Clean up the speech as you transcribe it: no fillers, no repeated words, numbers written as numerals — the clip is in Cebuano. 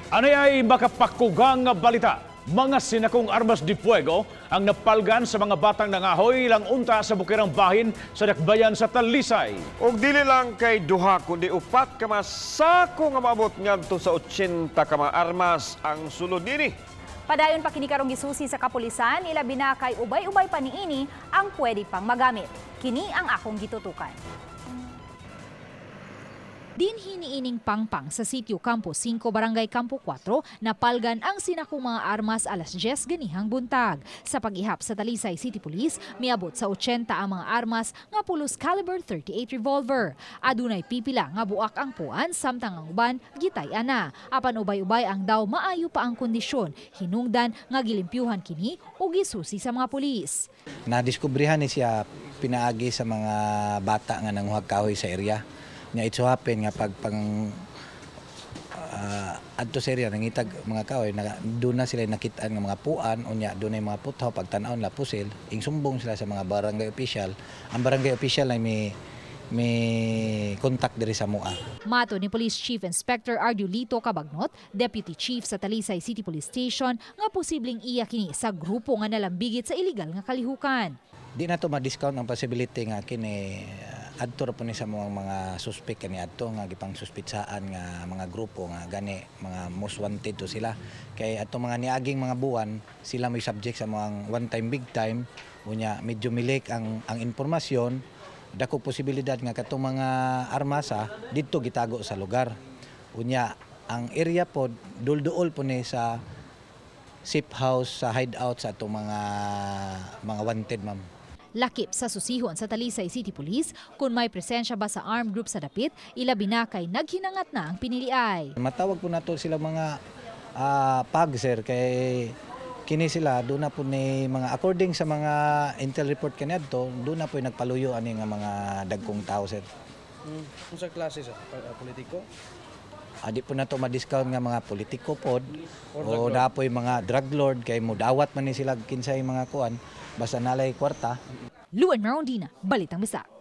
Ani ay makapakugang nga balita. Mga sinakong armas de fuego ang napalgan sa mga batang nangahoy lang unta sa bukirang bahin sa dakbayan sa Talisay. Og dili lang kay duha kundi upat ka mga sako nga maabot ngadto sa 80 ka mga armas ang sulod nini. Padayon pa kini karong gisusi sa kapulisan, ilabi na kay ubay-ubay pa niini ang pwede pang magamit. Kini ang akong gitutukan. Dinhi niining pangpang sa sitio Campo 5, Barangay Campo 4, napalgan ang sinakong mga armas alas 10 ganihang buntag. Sa pag-ihap sa Talisay City Police, miabot sa 80 ang mga armas nga pulos caliber 38 revolver. Adunay pipila nga buak ang puan samtang ang uban gitay na. Apan ubay-ubay ang daw maayo pa ang kondisyon, hinungdan nga gilimpyuhan kini ug gisusi sa mga pulis. Nadiskubrihan ni siya pinaagi sa mga bata nga nanguhag kahoy sa area. Nya it so happen nga pag pang adto sa area nangitag mga kahoy na doon na sila nakitaan nga mga puan, unya doon na mga puthaw, pagtan-aw nila pusil, ing sumbong sila sa mga barangay official. Ang barangay official ay may contact diri sa mua. Mato ni Police Chief Inspector Ardiolito Cabagnot, Deputy Chief sa Talisay City Police Station, nga posibleng iya kini sa grupo nga nalambigit sa iligal nga kalihukan. Di na to ma-discount ang possibility nga kini adto ra po ni sa mga suspect kani adto nga gipang suspitsaan nga mga grupo nga gani mga most wanted to sila, kay atong mga niaging mga buwan sila may subject sa mga one time big time. Unya medyo milik ang impormasyon, dako posibilidad nga katong mga armasa didto gitago sa lugar. Unya ang area po dulduol po ni sa safe house, sa hideout sa atong mga wanted, ma'am. Lakip sa susihon sa Talisay City Police kung may presensya ba sa armed group sa dapit, ilabi na kay naghinangat na ang piniliay. Matawag po nato sila mga PAG, sir, kay kini sila doon na po ni mga according sa mga intel report kaniadto, doon na po nagpaluyo ani nga mga dagkong tao, sir. Unsa klase sa politiko? Adi po nato ma-discount nga mga politiko pod o na po'y mga drug lord, kay mudawat man ni sila kinsay mga kuan basta nalay kwarta. Luan Marondina, Balitang Bisdak.